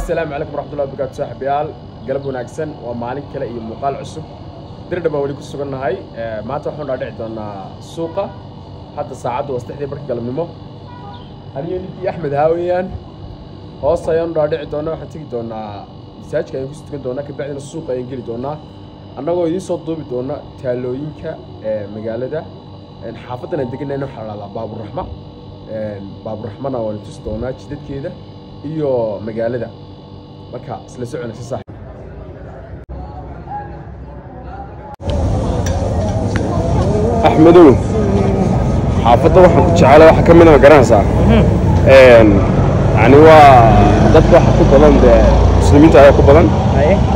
Assalaamu calaykum waraxmatullahi wabarakaatu saaxiibayaal, galab wanaagsan. Waa maalin kale iyo muuqaal cusub. Dirdha baan weli ku sugannahay. Maanta waxaan dhaadhici doonaa suuqa. Hadda saacaddu waa 3:30 galabnimo. Aniyo ninkii Axmed haaweyaan hoos ayaanu dhaadhici doonaa. Waxaan tegi doonaa masaajidka, ayaan kusii tukan doonaa, kabacdina suuqa ayaan geli doonaa, annagoo idiin soo duubi doona taalooyinka magaalada. Xaafaddan aan deganayna waxaa la dhahdaa Baaburaxma. Baaburaxmana waanu tusi doonaa jidadkeeda iyo magaalada. Marka isla soconaysa saaxiib. Axmedow, xaafadda waxaan ku jecela waxa ka mida, ma garanaysaa? Yani waa dadka waxa ku badan dee muslimiinta ayaa ku badan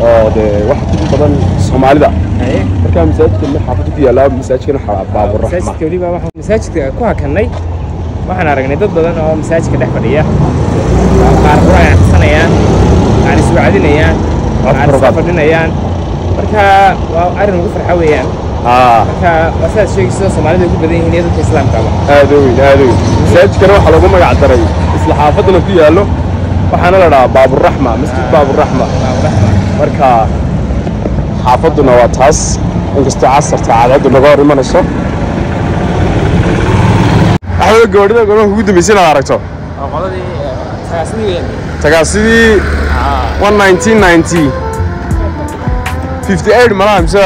oo dee waxa ku badan Soomaalida. Marka masaajidka mid xaafadda ku yaallaa, masaajidkan waxaa la Baaburaxma. Masaajidka weliba waxaan masaajidka ku hakannay, waxaan aragnay dad badan oo masaajidka dhex fadhiya, qaar quraan akhrisanayaan, qaar iswacdinayaan, qaar iska fadhinayaan. Marka waa arrin ugu farxa weeyaan. Marka waa sidaad sheegayso, Soomaalida ugu badan yihiin iyo dadka islaamkaaba. Aad u weyn, aad u weyn. Masaajidkana waxaa loogu magac daray isla xaafaddana ku yaallo, waxaana la dhahaa Baaburaxma, Masjid Baaburaxma. Marka xaafadduna waa taas, inkastoo casarta cadceeddu naga hor imanayso. Axmed, gawaadhida goorma kugu dambeysay inaad aragto? Qoladii tagaasidii weeyaan. Tagaasidii 1990 58 malaha mise.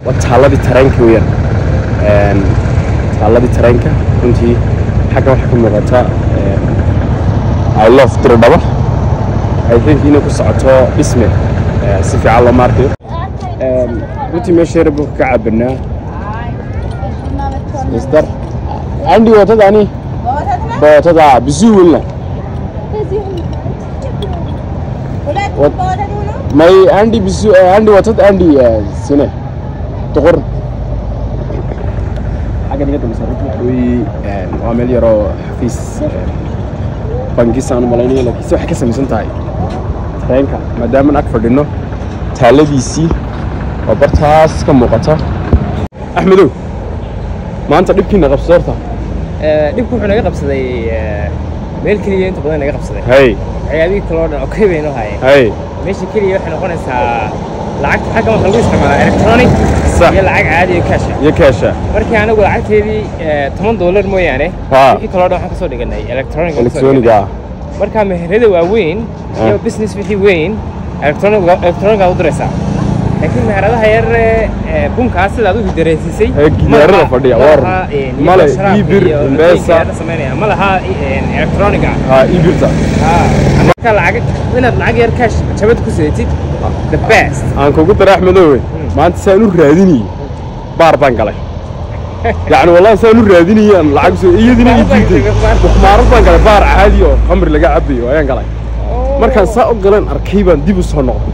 Waa taalladii tareenka weeyaan, taalladii tareenka. Runtii xaggan waxaa ka muuqata "I love Dirdhaba". I think inay ku socoto dhisme, si fiican looma arkayo. Runtii meesha yar buu ka cabanaa mister andi watadani bootada bisu wilna may andi bisu andi watad andi sine doqor. Xaggan iga dambaysa runtii waxa weeye waa meel yaroo xafiis bangis aan u malaynayo, laakiin se waxay ka samaysan tahay tareenka, maadaamaan ag fadhino taaladiisii oo bartaas ka muuqata. Axmedow, maanta dhibkiina qabso horta. Dhibku wuxuu naga qabsaday meel keliya, inta badan naga qabsaday. Waxyaabihii kaloo dhan okay bay noo haayeen. Meesha keliya waxay noqonaysaa lacagta. Xaggan waxaa lagu isticmaalaa electronic iyo lacag caadi iyo cash ah. Iyo cash ah. Markii anigu lacagteedii $10 mooyaane, wixii kaloo dhan waxaan kasoo dhiganay electronic baan kasoo electronic dhiganay. Ah. Marka meherada waaweyn iyo business wixii weyn electronic aad u diraysaa, laakiin meheradaha yar ee bunkaas sida adigu dareensiisay Ee gidaarada fadhiya, war. Male, e-bir, M-Pesa. Sameynaya ma laha electronic ah. Ha, ibirta. Marka lacag inaad lacag yar cash jabad ku sidatid, the best. Aan kugu dara Axmedowe, maanta saan u raadinayey baar baan galay. Yacni wallahi saan u raadinayey aan lacag soo iyadina ii diiday. Mukhmaarad baan galay, baar caadi oo khamri laga cabayo ayaan galay. Markaan saa u galan arkay baan dib u soo noqday.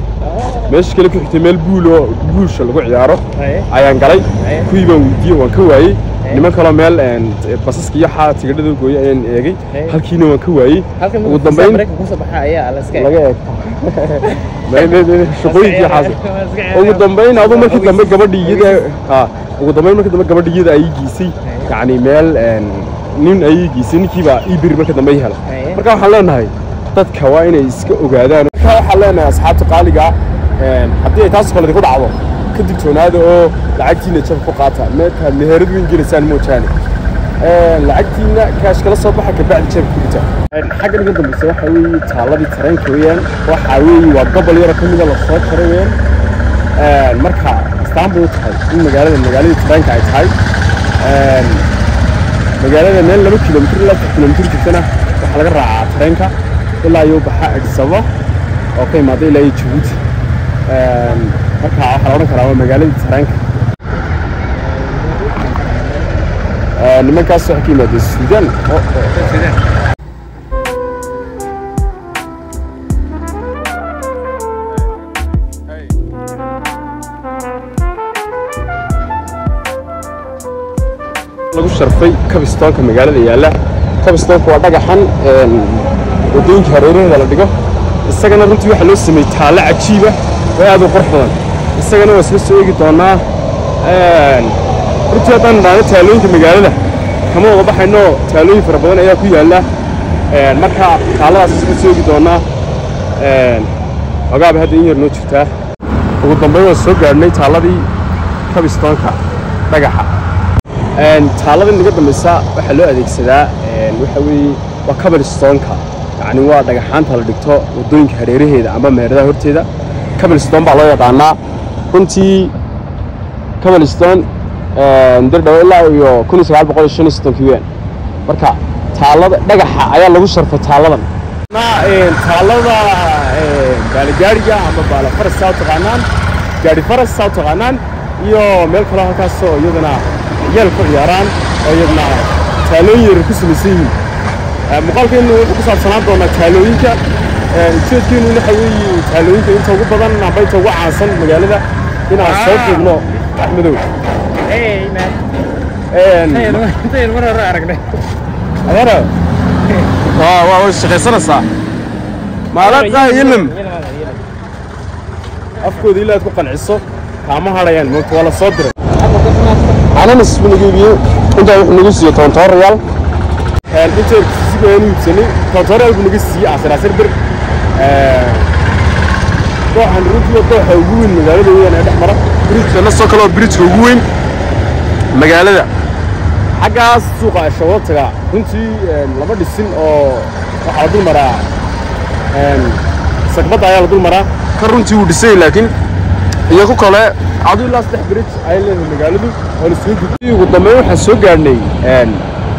Meesha kale ku xigtay meel buul oo buulsha lagu ciyaaro ayaan galay. Kuwii baan weydiiyey, waan ka waayey. Niman kaloo meel basaska iyo xaa tigidhada gooyey ayaan eegay. Halkiina waan ka waayey. Halkan ugu dambayn Maraykanka kusoo baxa ayaa la iska laga eegto shaqooyinkii xaas. Ugu dambayn aduu markii dambe gabadhii iyada ha, ugu dambayn markii dambe gabadhii iyada ay geysay, yacni meel nin ay geysay, ninkii baa ii biri markii dambe ii helay. Marka waxaan leenahay dadka waa inay iska ogaadaan. Marka waxaan leenahay asxaabta qaaliga ah, haddii ay taas oo kale idinku dhacdo, ka digtoonaada oo lacagtiina jab ku qaata. Meelkaad meherad weyn gelaysaan moojaane, lacagtiina kaash kala soo baxa, kabacdi jeebka ku rita. Xaggan iga dambaysa waxa weeye taalladii tareenka weeyaan. Waxa weeye waa gobol yaro ka mida lasoo jaray weeyaan. Marka astaan bay u tahay in magaalada magaaladii tareenka ay tahay. Magaalada meel 2 kilomitir ilaa 3 kilomitir jirtana waxaa laga raacaa tareenka ilaa iyo baxa Addis Ababa oo ka imaada ilaa iyo Jabuuti. Marka waxaa la odhan karaa waa magaaladii tareenka. Nimankaas waxay ka yimaadeen Suudaan. Lagu sharfay cobblestone-ka magaalada yaalla. Cobblestone-ka waa dhagaxan waddooyinka hareeraheeda la dhigo. Isagana runtii waxaa loo sameeyey taallo cajiiba oo aad u qurux badan. Isagana waa isla soo eegi doonaa. Runtii haddaan idhaahno taalooyinka magaalada kama wada baxayno, taalooyin fara badan ayaa ku yaalla. Marka taalladaas isla soo eegi doonaa. Xogaaba hadda in yar noo jirtaa. Ugu dambeyn waan soo gaadhnay taalladii cobblestone-ka dhagaxa. Taallada naga dambaysa waxaa loo adeegsadaa waxa weeye waa cobblestone-ka, yacni waa dhagaxaanta la dhigto waddooyinka hareeraheeda ama meheradaha horteeda. Cobblestone baa loo yaqaanaa. Runtii cobblestone dirdhawo ilaa iyo 1935 weeyaan. Marka taallada dhagaxa ayaa lagu sharfay taalladan. Taallada baaligaariga ama baala faras saa u taqaanaan, gaari faras saa u taqaanaan, iyo meel kaloo halkaasoo iyadana ciyaal ku ciyaaraan oo iyadna taalooyin yar ku samaysan yihiin. Muuqaalkeenu wuxuu ku saabsanaan doonaa taalooyinka. Ujeedkeenu waxa weeye taalooyinka inta ugu badan amba inta ugu caansan magaalada inaan soo duubno. Axmedow, mar hore aragnay. Adeero, waa shaqaysanaysaa maalaqa ilim afkooda ilaa aad ku qanciso kaama hadhayaan moogta, waa la soo diray. Cananas buu naga iibiyey, intaa wuxuu nagu siiyey 10 riyaal. Inta sigaanu iibsanay 10 riyaal buu naga siiyey casir casir bir. Dooxan runtii waa dooxa ugu weyn magaalada weeyaan ee dhex mara bridge-kana, soo kale oo bridge-ka ugu weyn magaalada. Xaggaas suuqa ashawada tagaa runtii lama dhisin oo waxaa la dul maraa sagbadda ayaa la dul maraa. Ka runtii wuu dhisay, laakiin iyo ku kale adu ilaa 3 bridge ayay leedahay magaaladu oo la soo gudbiyey. Ugu dambeyn waxaan soo gaadhnay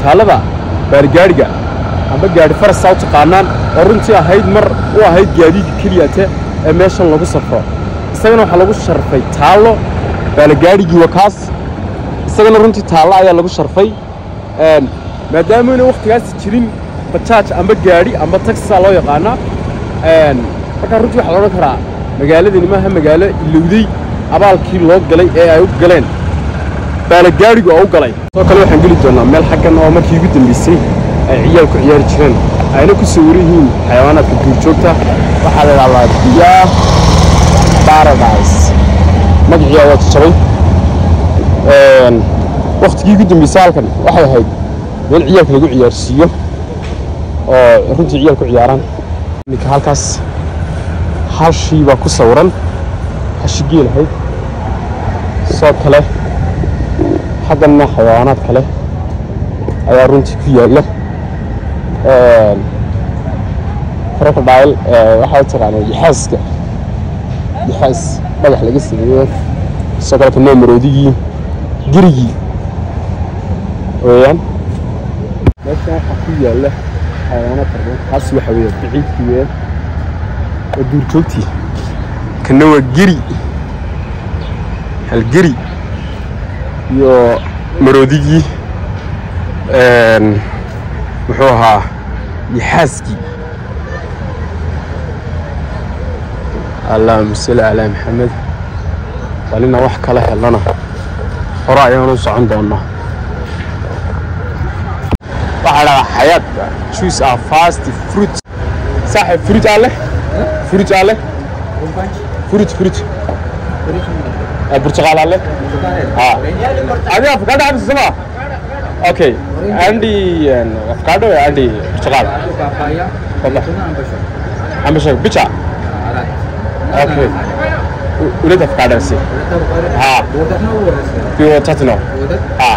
taalada baarigaadhiga amba gaadhi faras saa u taqaanaan, oo runtii ahayd mar u ahayd gaadiidka keliyate ee meeshan lagu safro. Isagana waxaa lagu sharfay taallo. Baaligaadhigii waa kaas, isagana runtii taallo ayaa lagu sharfay, maadaama wakhtigaasi jirin bajaaj amba gaadhi amba taxi loo yaqaanaa. Markaa runtii waxaa la odhan karaa magaaladani maaha magaalo ilowday abaalkii loo galay ee ay u galeen baalagaadhigu oo u galay. Sidoo kale waxaan geli doonaa meel xaggan oo markii ugu dambeysay ay ciyaal ku ciyaari jireen, ayna ku sawiran yihiin xayawaanaadka duurjoogta. Waxaa la idhahdaa Biyaa Paradise, magacii ayaa jajabay. Wakhtigii ugu dambeysay halkan waxay ahayd meel ciyaalka lagu ciyaarsiiyo oo runtii ciyaal ku ciyaaraan. Iminka halkaas hashii baa ku sawiran, hashi geel ahayd. Sidoo kale xagganna xayawaanaad kale ayaa runtii ku yaalla. Crocodile waxaa taqaanaa yaxaaska, yaxaas dhagax laga sameeyo. Sidoo kale kanoo maroodigii gerigii weeyaan. Meeshan waxaa ku yaalla xayawaanaad fara badan. Kaasi waxa weeye biciidkii weeyaan, waa duurjoogtii. Kana waa geri, halgeri iyo maroodigii, muxuu ahaa yaxaaskii. Allahuma salli calaa Maxamed. Balina wax kala helana hore ayaanu socon doonaa. Waxaa dhahdaa xayaat juice are fast fruit. Saaxib, fruit aa leh, fruit aa leh, fruit, fruit burtuqaal aa leh. Adi avocado cabsi sama? Okay, andi avocado, andi burtuqaal, ambasha bicha. Okay, ulit avocado si ha. Piwo tatno ha.